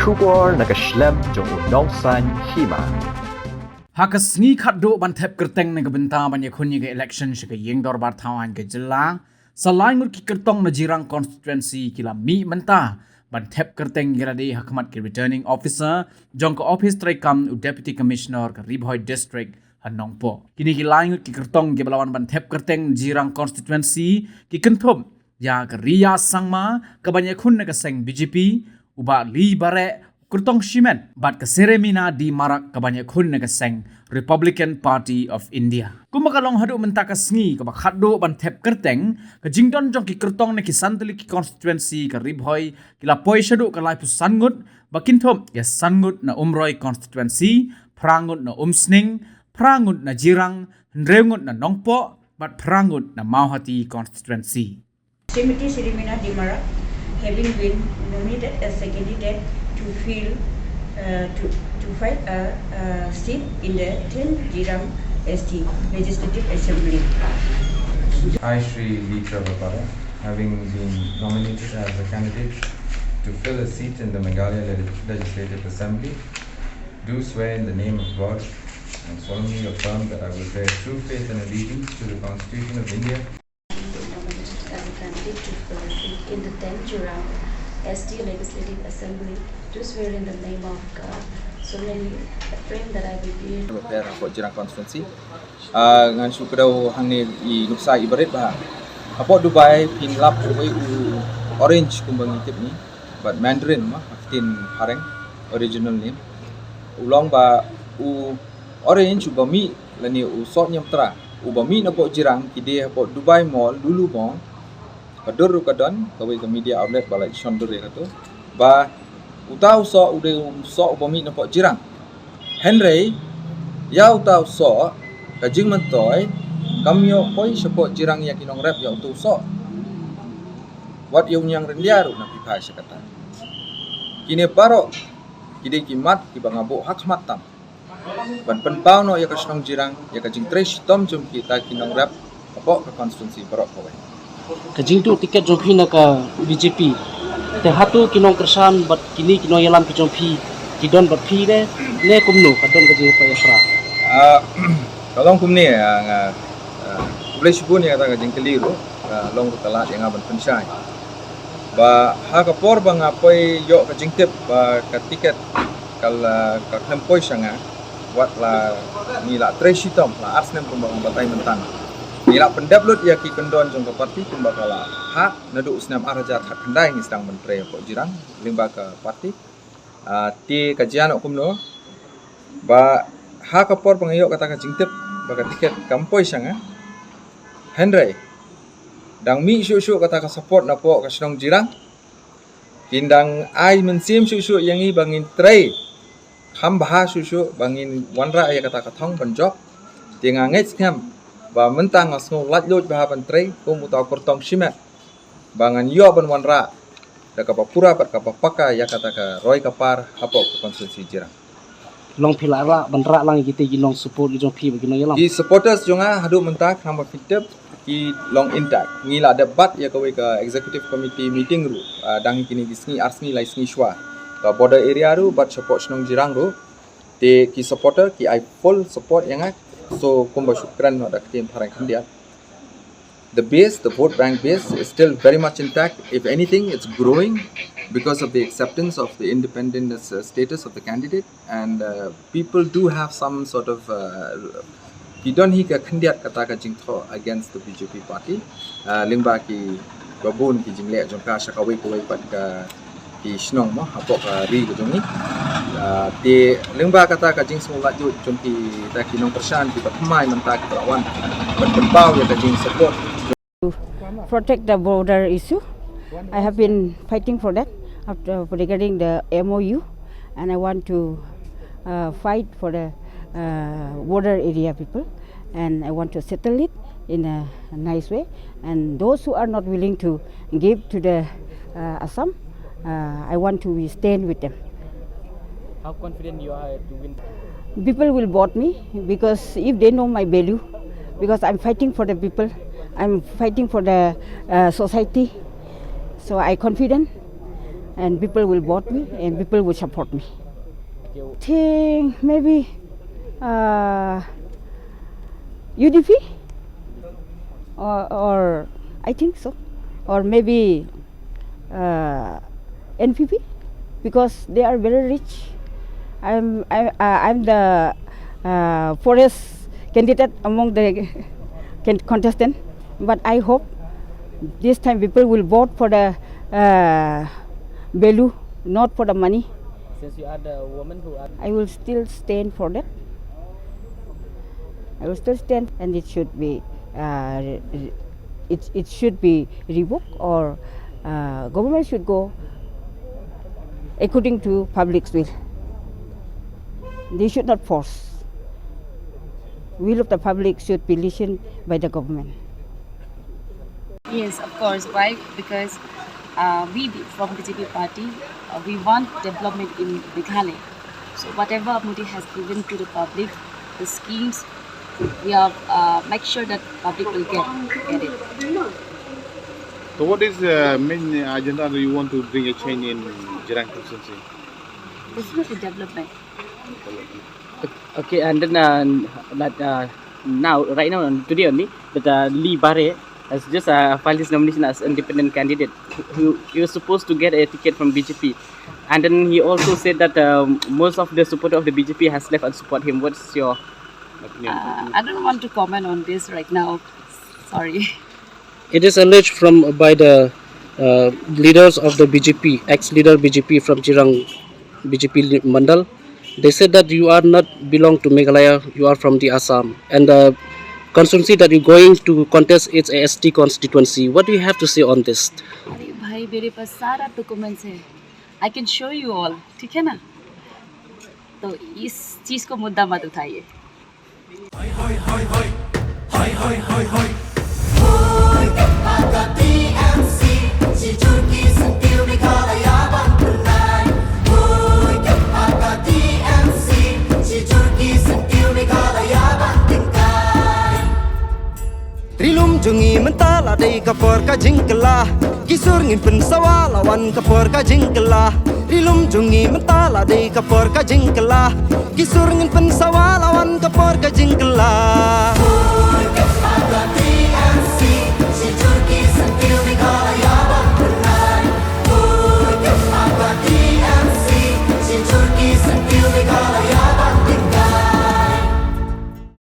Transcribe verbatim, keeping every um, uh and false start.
Khubor na ka shlem jong u nongsaiñ hima. Ha ka sngi khadduh ban thep kyrteng na ka bynta ban ïakhun ïa ka election sha ka ïing dorbar thaw aiñ ka jylla, sa lai ngut ki kyrtong na Jirang constituency ki la mih mynta ban thep kyrteng ïa lade ha khmat ki returning officer jong ka office treikam u Deputy Commissioner ka Ri Bhoi District ha Nongpoh. Kine ki lai ngut ki kyrtong ki ba la wan ban thep kyrteng Jirang constituency ki kynthup ïa ka Ria Sangma ka ban ïakhun na ka seng B J P, u Bah Li Bareh, kyrtong shimet, bad ka Seremina D Marak ka ban ïakhun na ka seng Republican Party of India. Kumba ka long haduh mynta ka sngi kaba khadduh ban thep kyrteng, ka jingdon jong ki kyrtong na ki san tylli ki constituency ka Ri Bhoi ki la poi shaduh ka laiphew san ngut, ba kynthup ïa san ngut na Umroi constituency, phra ngut na Umsning, phra ngut na Jirang, hynriew ngut na Nongpoh, bad phra ngut na Mawhati constituency. Srimati Srimina Dimara, having been nominated as a candidate to fill, uh, to, to fill a, a seat in the tenth Jirang S T Legislative Assembly. I, Shri Lee Trevor Bareh, having been nominated as a candidate to fill a seat in the Meghalaya Leg-, Legislative Assembly, do swear in the name of God and solemnly affirm that I will bear true faith and allegiance to the Constitution of India. Nominated as a candidate to fill a seat in the tenth Jirang S T Legislative Assembly, do swear in the name of God, solemnly affirm that I will be. Hapoh Jirang constituency. Ah, ngan shu kdew hangne i nuksa i barit ba hapoh Dubai phin lap uwei u orange kumba ngi tip ngi, bad Mandarin ma, ha ktien phareng, original name. U long ba u orange uba mih lane u soh niamtra uba mih napoh Jirang ki die hapoh Dubai Mall, Lulu Mall. Ka dur ruh ka don, kawei ka media outlet ba la shon dur ïa kato. Ba uta u soh u dei u soh uba mih napoh Jirang. Hynrei ïa uta u soh ka jingmyntoi kam ïoh poi shapoh Jirang ïa ki nongrep ïa uta u soh. Wat ïa u Niang Ryndia ruh na phi phai sha kata. Kine baroh ki dei ki mat kiba nga buh ha khmat tam ban pynpaw noh ïa ka shnong Jirang ïa ka jingtrei shitom jong kita ki nongrep hapoh ka constituency baroh kawei. Ka jingduh tiket jong phi na ka B J P, te hato ki nongkyrshan bad kine ki nongïalam ki jong phi ki don bad phi ne, ne kumno ka don ka jingïapra? Ah, ka long kumne, ah, nga, ah, khublei shibun ïa kata ka jingkylli ruh, ah, long ruh ka lad ïa nga ban pynshai. Ba ha ka por ba nga poi ïoh ka jingtip ba ka tiket ka la, ka khlem poi sha nga, wat la ngi la trei shitom la ar snem kumba nga batai mynta. Ngi la pyndep lut ïa ki kyndon jong ka party kumba ka la ha, naduh u snem ar hajar khatkhyndai ngi sdang ban trei hapoh Jirang lyngba ka party. Ah, te ka jia noh kumno ba ha ka por ba nga ïoh kata ka jingtip ba ka tiket kam poi sha nga. Hynrei dang mih shuh shuh kata ka support napoh ka shnong Jirang. Kin dang ai mynsiem shuh shuh ïa ngi ba ngin trei kham bha shuh shuh ba ngin wanrah ïa kata ka thong ban jop. Te nga ngeit skhem ba mynta nga sngew laitluid bha ban trei kum uta u kyrtong shimet ba ngan ïoh ban wanrah da kaba pura bad kaba paka ïa kata ka roi ka par hapoh ka constituency Jirang. Long phi la rah ban rah lang ïa kita ki nong support ki jong phi bad ki nongïalam? Ki supporters jong nga haduh mynta khnang ba phi tip ki long intact. Ngi la dep bat ïa kawei ka executive committee meeting ruh, ah, dang kine ki sngi ar sngi lai sngi shuwa. Ka border area ruh bad shapoh shnong Jirang ruh. Te ki supporter ki ai full support ïa nga. So kumba shu kren noh da ka ktien phareng khyndiat, the base, the vote bank base is still very much intact. If anything, it's growing because of the acceptance of the independent, uh, status of the candidate. And, uh, people do have some sort of, uh, ki don hi ka khyndiat kata ka jingthoh against the B J P party. Uh, lyngba ki babun ki jingleh jong ka sha kawei kawei pat ka ki shnong mo hapoh ka ri ka jong ngi. Ah, te lyngba kata ka jingsngewlad jong kita ki nongkyrshan kiba thymmai mynta kiba la wan ban pynpaw ïa ka jingsupport. Protect the border issue. I have been fighting for that after, regarding the M O U, and I want to, uh, fight for the, uh, border area people, and I want to settle it in a nice way. And those who are not willing to give to the, uh, Assam, uh, I want to be stand with them. How confident you are to win? People will vote me because if they know my value, because I'm fighting for the people, I'm fighting for the, uh, society. So I confident and people will vote me and people will support me. Think maybe uh, U D P or, or I think so, or maybe uh, N P P because they are very rich. I'm I, uh, I'm the uh, poorest candidate among the can- contestant, but I hope this time people will vote for the uh, value, not for the money. Since you are the woman who are I will still stand for that. I will still stand, and it should be uh, re- re- it, it should be revoked, or uh, government should go according to public's will. They should not force. Will of the public should be listened by the government. Yes, of course. Why? Because uh, we be- from B J P party, uh, we want development in Meghalaya. So whatever Modi has given to the public, the schemes, we are uh, make sure that public will get get it. So what is the main agenda that you want to bring a change in Jirang constituency? Definitely development. Okay, and then uh, like, uh, now, right now, today only, that uh, Lee Bare has just uh, filed his nomination as independent candidate. He, he was supposed to get a ticket from B J P, and then he also said that um, most of the supporter of the B J P has left and support him. What's your opinion? Uh, I don't want to comment on this right now. Sorry. It is alleged from by the uh, leaders of the B J P, ex-leader B J P from Jirang B J P li- Mandal. They said that you are not belong to Meghalaya, you are from the Assam, and the constituency that you're going to contest is a S T constituency. What do you have to say on this? अरे भाई, मेरे पास सारा डॉक्यूमेंट्स है, I can show you all. ठीक है ना? तो इस चीज को मुद्दा मत उठाइए. Rilum jong ngi mynta la dei ka por ka jingkylla. Ki sur ngin pynsawa la wan ka por ka jingkylla. Rilum jong ngi mynta la dei ka por ka jingkylla. Ki sur ngin pynsawa la wan ka por ka jingkylla.